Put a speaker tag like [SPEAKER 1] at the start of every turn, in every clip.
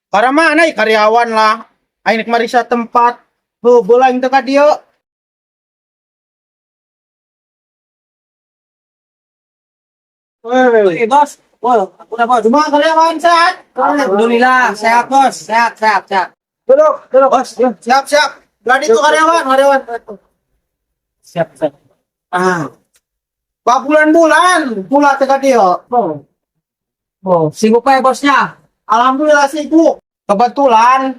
[SPEAKER 1] Para mana ieu karyawan lah? Aing rek mariksa tempat. Heuh, bola aing teh ka dieu.
[SPEAKER 2] Woi, bos. Wah, udah, bos.
[SPEAKER 1] Cuma karyawan sehat?
[SPEAKER 2] Alhamdulillah, sehat, bos. Sehat, sehat, sehat.
[SPEAKER 1] Duduk, duduk.
[SPEAKER 2] Bos, ya.
[SPEAKER 1] Siap, siap. Berarti itu karyawan, karyawan.
[SPEAKER 2] Siap, siap.
[SPEAKER 1] Ah. Bulan-bulan pula teh ka dieu.
[SPEAKER 2] Oh. Oh, sibuk ya bosnya.
[SPEAKER 1] Alhamdulillah sibuk. Kebetulan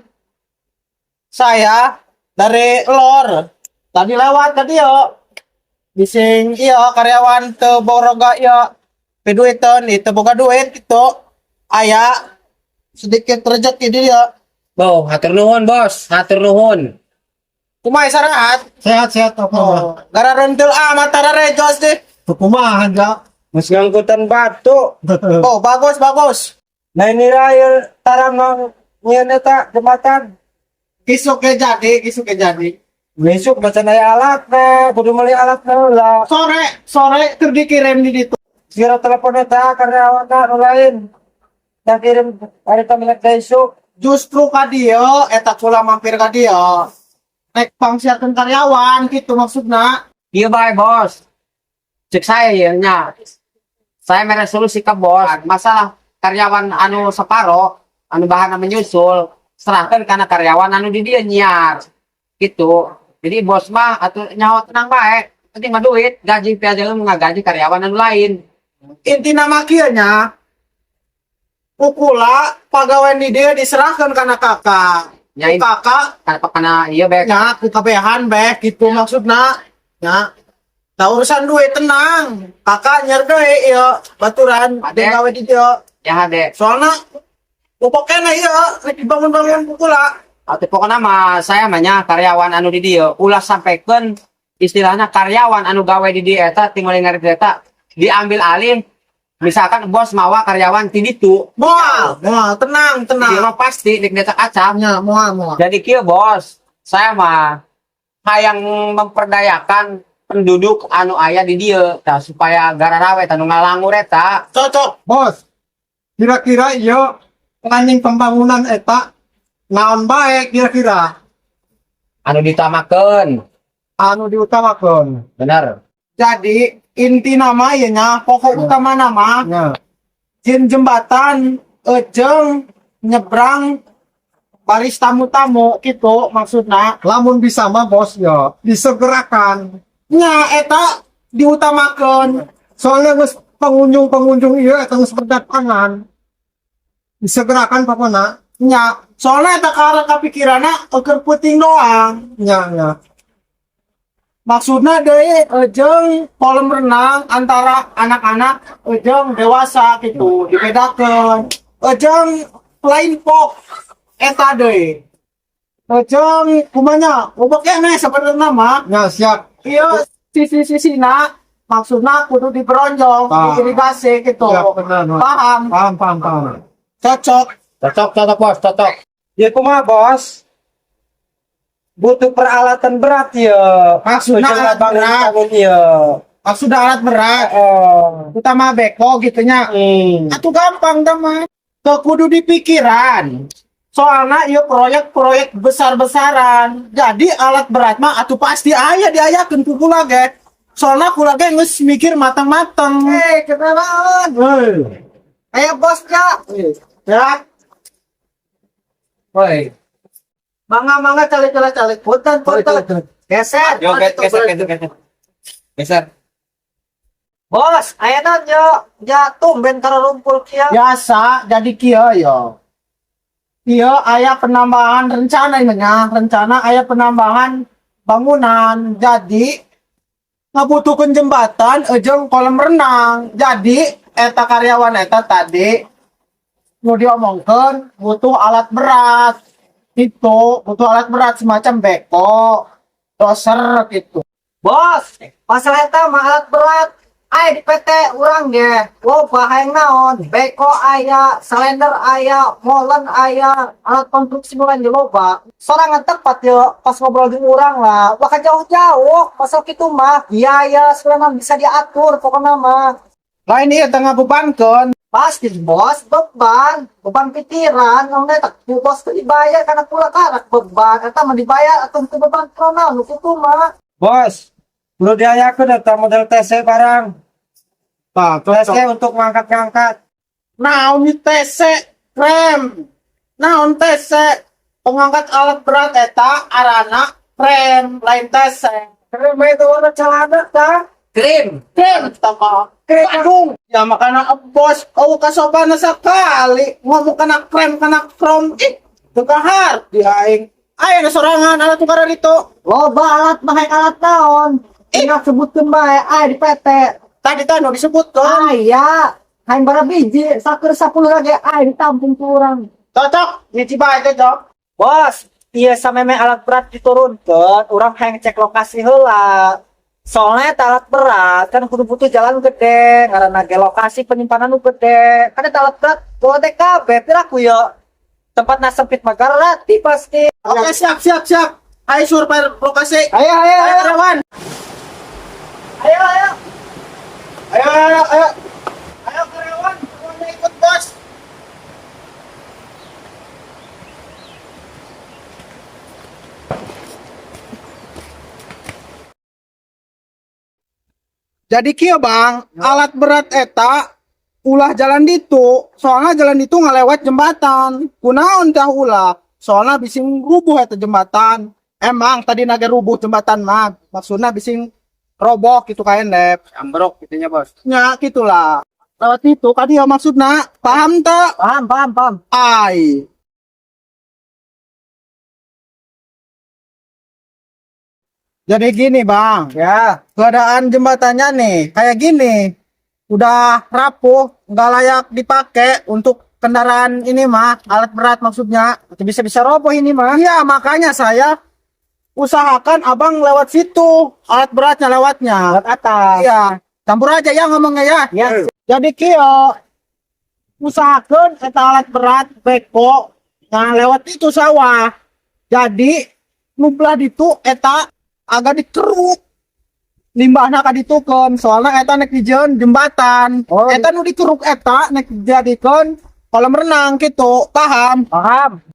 [SPEAKER 1] saya dari lor tadi lewat tadi yo. Bising iya karyawan teu boroga iya piduiteun itu boga duit gitu. Aya sedikit rezeki di dia.
[SPEAKER 2] Bo, hatur nuhun, bos. Hatur nuhun.
[SPEAKER 1] Kumaha sarahat?
[SPEAKER 3] Sehat sehat apa mah?
[SPEAKER 1] Oh, gara rentel amat tara rejos deh.
[SPEAKER 3] Kumaha ja?
[SPEAKER 4] Mas ngangkutan batu.
[SPEAKER 1] Oh, bagus bagus.
[SPEAKER 4] Nah ini raya tarang nang nyeun eta jembatan.
[SPEAKER 1] Kisuk ke jadi, kisuk ke jadi.
[SPEAKER 4] Besok baca naya alat na, kudu meuli alat na lah.
[SPEAKER 1] Sore, sore keur dikirim di ditu.
[SPEAKER 4] Kira telepon eta karyawan na nu lain. Yang kirim hari pemilik besok.
[SPEAKER 1] Justru ka dieu eta kula mampir ka dieu. Rek pangsiarkeun karyawan gitu maksudna.
[SPEAKER 2] Iya, bae, bos. Cek saya ya, nya. Saya mere solusi ke bos. Masalah karyawan anu separo, anu bahan menyusul, serahkan karena karyawan anu di dia nyiar. Gitu. Jadi bos mah atau nyawa tenang bae. Penting mah duit, gaji piaja lu gaji karyawan anu lain.
[SPEAKER 1] Intina mah kieu nya. Kukula pagawean di dieu diserahkan kana kakak.
[SPEAKER 2] Nya
[SPEAKER 1] Ku kakak
[SPEAKER 2] karena karena iya bae.
[SPEAKER 1] Nya ku kabehan bae gitu maksudna. Nya. Tah urusan duit tenang. Kakak nyer deui ieu baturan
[SPEAKER 2] Ade.
[SPEAKER 1] deui gawe di dieu.
[SPEAKER 2] Ya deh.
[SPEAKER 1] Soalna pokoknya ieu rek dibangun-bangun kukula.
[SPEAKER 2] Atau pokoknya mah saya mah nya karyawan anu di dieu ulah sampaikan istilahnya karyawan anu gawe di dieu eta tinggal ngarit eta diambil alih, misalkan bos mawa karyawan ti ditu.
[SPEAKER 1] Moal, moal, tenang,
[SPEAKER 2] Di dieu
[SPEAKER 1] tenang.
[SPEAKER 2] mah pasti dik deta acap.
[SPEAKER 1] Nya, moal, moal.
[SPEAKER 2] Jadi kieu bos, saya mah hayang memperdayakan penduduk anu aya di dieu tah supaya gararawe anu ngalangur eta.
[SPEAKER 1] Cocok.
[SPEAKER 3] Bos, kira-kira iya planning pembangunan eta naon bae kira-kira
[SPEAKER 2] Anu ditamakeun.
[SPEAKER 3] Anu diutamakeun.
[SPEAKER 2] Bener.
[SPEAKER 1] Jadi inti nama ya nya, pokok utama nama
[SPEAKER 3] Nya.
[SPEAKER 1] jin jembatan ejeng nyebrang baris tamu-tamu gitu maksudnya.
[SPEAKER 3] Lamun bisa mah bos ya disegerakan.
[SPEAKER 1] Nya eta diutamakan.
[SPEAKER 3] Soalnya geus pengunjung-pengunjung iya eta geus berdatangan. Disegerakan pokoknya.
[SPEAKER 1] Nya, soalnya eta karena kepikiranna eukeur puting doang.
[SPEAKER 3] Nya nya.
[SPEAKER 1] Maksudnya deui ejeng kolam renang antara anak-anak ejeng dewasa gitu dibedakan. Ejeng lain pok eta deui. Ejeng kumanya, pokoknya sebenarnya mah
[SPEAKER 3] Nya siap.
[SPEAKER 1] iya sisi-sisina maksudnya kudu diberonjong,
[SPEAKER 3] Ah.
[SPEAKER 1] diirigasi gitu.
[SPEAKER 3] Siap benar.
[SPEAKER 1] Paham,
[SPEAKER 3] Paham paham paham.
[SPEAKER 1] Cocok.
[SPEAKER 2] Cocok, cocok, bos, cocok.
[SPEAKER 4] Ya kumaha bos? Butuh peralatan berat ya.
[SPEAKER 1] Maksudnya
[SPEAKER 4] Ujung
[SPEAKER 1] alat
[SPEAKER 4] bangun
[SPEAKER 1] berat.
[SPEAKER 4] bangun ya.
[SPEAKER 1] Maksudnya alat berat,
[SPEAKER 4] Oh.
[SPEAKER 1] utama beko gitu nya. Atuh gampang teman. Teu kudu dipikiran. Soalnya iya proyek-proyek besar-besaran. Jadi alat berat mah atuh pasti aya diayakeun ku kula ge. Soalnya kula ge geus mikir matang-matang.
[SPEAKER 4] Eh, kenalan. Ayo bosnya.
[SPEAKER 1] Ya,
[SPEAKER 2] Woi.
[SPEAKER 1] Mangga mangga calik calik calik.
[SPEAKER 4] Punten, punten. Geser.
[SPEAKER 2] Yo, geser, geser, geser. Geser.
[SPEAKER 4] Bos, ayeuna yo ya tumben karo rumpul kieu.
[SPEAKER 1] Biasa jadi kieu yo. Kieu aya penambahan rencana ini nya, rencana aya penambahan bangunan. Jadi ngabutuhkeun jembatan ejeng kolam renang. Jadi eta karyawan eta tadi nu diomongkeun butuh alat berat. Itu butuh alat berat semacam beko, doser gitu.
[SPEAKER 4] Bos, masalah eta mah alat berat. Aya di PT urang ge. Loba hayang naon? Beko aya, selender aya, molen aya, alat konstruksi mulai di loba. Sorangan tepat yo pas ngobrol di urang lah. Wah jauh-jauh, pasal kitu mah biaya sebenarnya bisa diatur pokoknya mah.
[SPEAKER 1] Lain ieu tengah bebankeun.
[SPEAKER 4] Pasti bos, beban, beban pikiran, ngomong tak ku bos teu dibayar karena pula karak beban, eta mah dibayar atau teu beban krono nu kitu mah.
[SPEAKER 5] Bos, perlu diayakeun eta model TC barang.
[SPEAKER 1] Tah,
[SPEAKER 5] TC untuk ngangkat-ngangkat.
[SPEAKER 1] Naon di TC krem. Naon TC pengangkat alat berat eta arana krem lain TC.
[SPEAKER 5] Krem itu warna celana tah.
[SPEAKER 2] Krim.
[SPEAKER 1] Krem toko.
[SPEAKER 5] Krem.
[SPEAKER 1] Aduh, ya makanya bos, oh kasopan sekali ngomong kena krem kena krom, ih, teu kahar di aing. Aya na sorangan alat tukaran itu.
[SPEAKER 4] Loba alat mah hayang alat naon? Tinggal sebutkeun bae aya di PT.
[SPEAKER 1] Tadi tah nu disebutkeun.
[SPEAKER 4] Aya, hayang bara biji, sakur 10 lagi aya ditampung ku urang.
[SPEAKER 1] Cocok, nyicip bae cocok.
[SPEAKER 4] Bos, iya sameme alat berat diturunkan, urang hayang cek lokasi heula. Soalnya eta alat berat kan kudu butuh jalan gede, karena ge lokasi penyimpanan nu gede. Kan eta alat berat bawa TKB, piraku yo. Tempatna sempit mah garati pasti.
[SPEAKER 1] Oke, siap siap siap. Ayo survei lokasi.
[SPEAKER 4] Ayo ayo
[SPEAKER 1] Ayo
[SPEAKER 4] ayo
[SPEAKER 1] karyawan.
[SPEAKER 4] ayo ayo.
[SPEAKER 1] Ayo ayo ayo. Ayo karyawan, semuanya ikut bos. Jadi kieu bang, alat berat eta ulah jalan ditu, soalnya jalan ditu ngalewat jembatan. Kunaon tah ulah? Soalnya bising rubuh eta jembatan. Emang tadi naga rubuh jembatan mah, maksudnya bising roboh gitu kayak nep.
[SPEAKER 2] Ambrok gitunya bos.
[SPEAKER 1] Nya gitulah. Lewat itu kan ya maksudnya, paham tak?
[SPEAKER 4] Paham paham paham.
[SPEAKER 1] Ai. Jadi gini bang,
[SPEAKER 4] Ya,
[SPEAKER 1] keadaan jembatannya nih kayak gini, udah rapuh, nggak layak dipakai untuk kendaraan ini mah, alat berat maksudnya.
[SPEAKER 4] bisa-bisa roboh ini mah.
[SPEAKER 1] Iya, makanya saya usahakan abang lewat situ, alat beratnya lewatnya.
[SPEAKER 4] Alat atas.
[SPEAKER 1] Iya, campur aja ya ngomongnya ya.
[SPEAKER 4] Ya.
[SPEAKER 1] Jadi kieu usahakan eta alat berat beko nah lewat itu sawah. Jadi nu belah ditu eta agak dikeruk. Limbahna ka ditukeun soalnya eta nek dijieun jembatan.
[SPEAKER 4] Oh,
[SPEAKER 1] Eta nu dikeruk eta nek dijadikeun kolam renang gitu, paham?
[SPEAKER 4] Paham.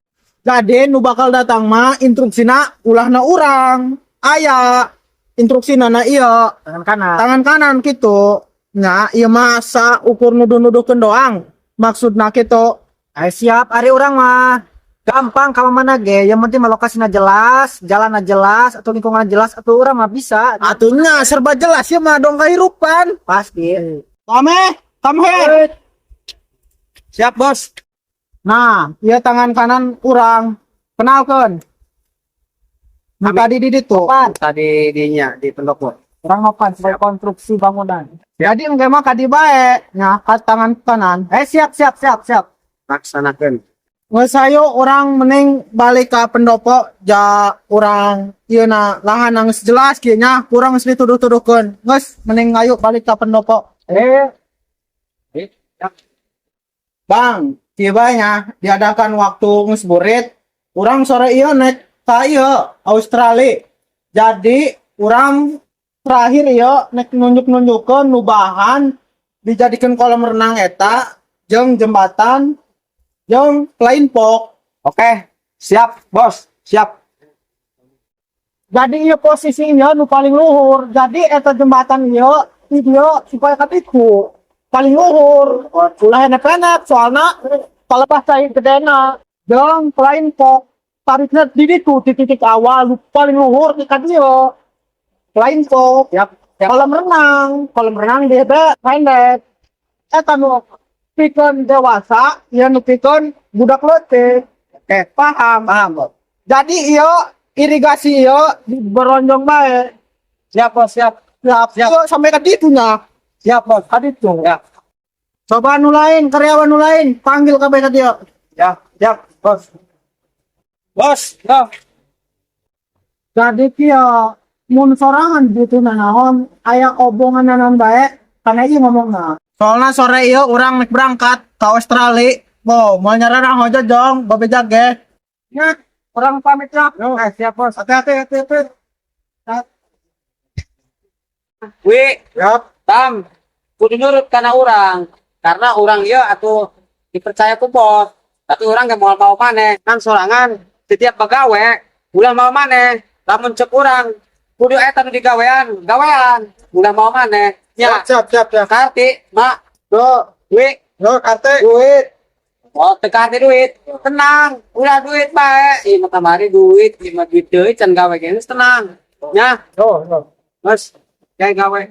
[SPEAKER 1] Jadi nu bakal datang mah instruksina ulahna urang. Aya instruksina na ieu
[SPEAKER 4] Tangan kanan.
[SPEAKER 1] Tangan kanan gitu nya ieu masa ukur nuduh-nuduhkeun doang maksudna gitu.
[SPEAKER 4] Ayo siap, ari urang mah. Gampang kalau mana ge, yang penting mah lokasinya jelas, jalannya jelas, atau lingkungan jelas, atau urang mah bisa.
[SPEAKER 1] Atunya serba jelas ya mah dong kehidupan.
[SPEAKER 4] Pasti.
[SPEAKER 1] Kame, come here.
[SPEAKER 5] Siap, Bos.
[SPEAKER 1] Nah, ieu tangan kanan urang. Kenalkeun. Nah, tadi di ditu.
[SPEAKER 4] Nopan,
[SPEAKER 2] Tadi dinya di pendopo.
[SPEAKER 4] urang nopan sebagai konstruksi bangunan.
[SPEAKER 1] Jadi engke mah kadi bae nya ka tangan kanan.
[SPEAKER 4] Eh siap siap siap siap.
[SPEAKER 2] Laksanakan.
[SPEAKER 1] Geus hayu urang mending balik ke pendopo ja urang ieu na lahan geus jelas kieu nya kurang geus dituduh-tuduhkeun. Geus mending ayo balik ke pendopo.
[SPEAKER 4] Eh,
[SPEAKER 1] Bang, kieu bae nya diadakan waktu geus burit, urang sore ieu naik ka ieu Australia. Jadi urang terakhir ieu nek nunjuk-nunjukkeun nu bahan dijadikeun kolam renang eta jeung jembatan jeung flying fox.
[SPEAKER 2] Oke, siap bos, siap.
[SPEAKER 1] Jadi ieu posisinya nu paling luhur. Jadi eta jembatan ieu ieu supaya katiku paling luhur. Ulah enak-enak soalna palebah cai gedena. Jeung flying fox tariknya di ditu di titik awal nu paling luhur di kadieu. Flying fox.
[SPEAKER 2] Siap, siap.
[SPEAKER 1] Kolam renang dia teh pendek. Eta nu pikeun dewasa, ieu nu pikeun budak leutik.
[SPEAKER 2] Oke,
[SPEAKER 1] Paham?
[SPEAKER 2] paham bos.
[SPEAKER 1] Jadi ieu irigasi ieu di beronjong bae.
[SPEAKER 2] Siap bos, siap.
[SPEAKER 1] Siap,
[SPEAKER 2] Siap.
[SPEAKER 1] siap. Sampai ke ditunya.
[SPEAKER 2] Siap bos.
[SPEAKER 1] Ka ditu.
[SPEAKER 2] Ya,
[SPEAKER 1] Coba nu lain, karyawan nu lain, panggil kabeh ka dieu.
[SPEAKER 2] ya, siap bos.
[SPEAKER 5] Bos, ya.
[SPEAKER 1] Jadi kieu mun sorangan gitu nanaon aya obongan naon bae karena ieu ngomongna. Soalnya sore ieu urang nek berangkat ke Australia. Bo, mau nyarana hoja jong, babe jage. Nya, urang pamit ya.
[SPEAKER 2] Oke, siap bos.
[SPEAKER 1] Hati-hati, hati-hati.
[SPEAKER 2] Wi,
[SPEAKER 3] Siap.
[SPEAKER 2] Tam, kudu nurut kana urang. Karena urang dia atuh dipercaya ku bos. Tapi urang gak mau mau maneh. Kan sorangan setiap begawe ulah mau maneh. Lamun cek urang kudu eta nu digawean, gawean. Ulah mau maneh. Ya,
[SPEAKER 3] Siap, siap, siap.
[SPEAKER 2] karti, mak,
[SPEAKER 3] Yo,
[SPEAKER 2] duit.
[SPEAKER 3] yo, karte.
[SPEAKER 5] Duit.
[SPEAKER 2] Oh, teka duit. Tenang, ulah duit bae. Ih, mah kamari duit, lima duit deui can gawe geus tenang. Ya,
[SPEAKER 3] Yo, yo.
[SPEAKER 2] Mas, kayak gawe.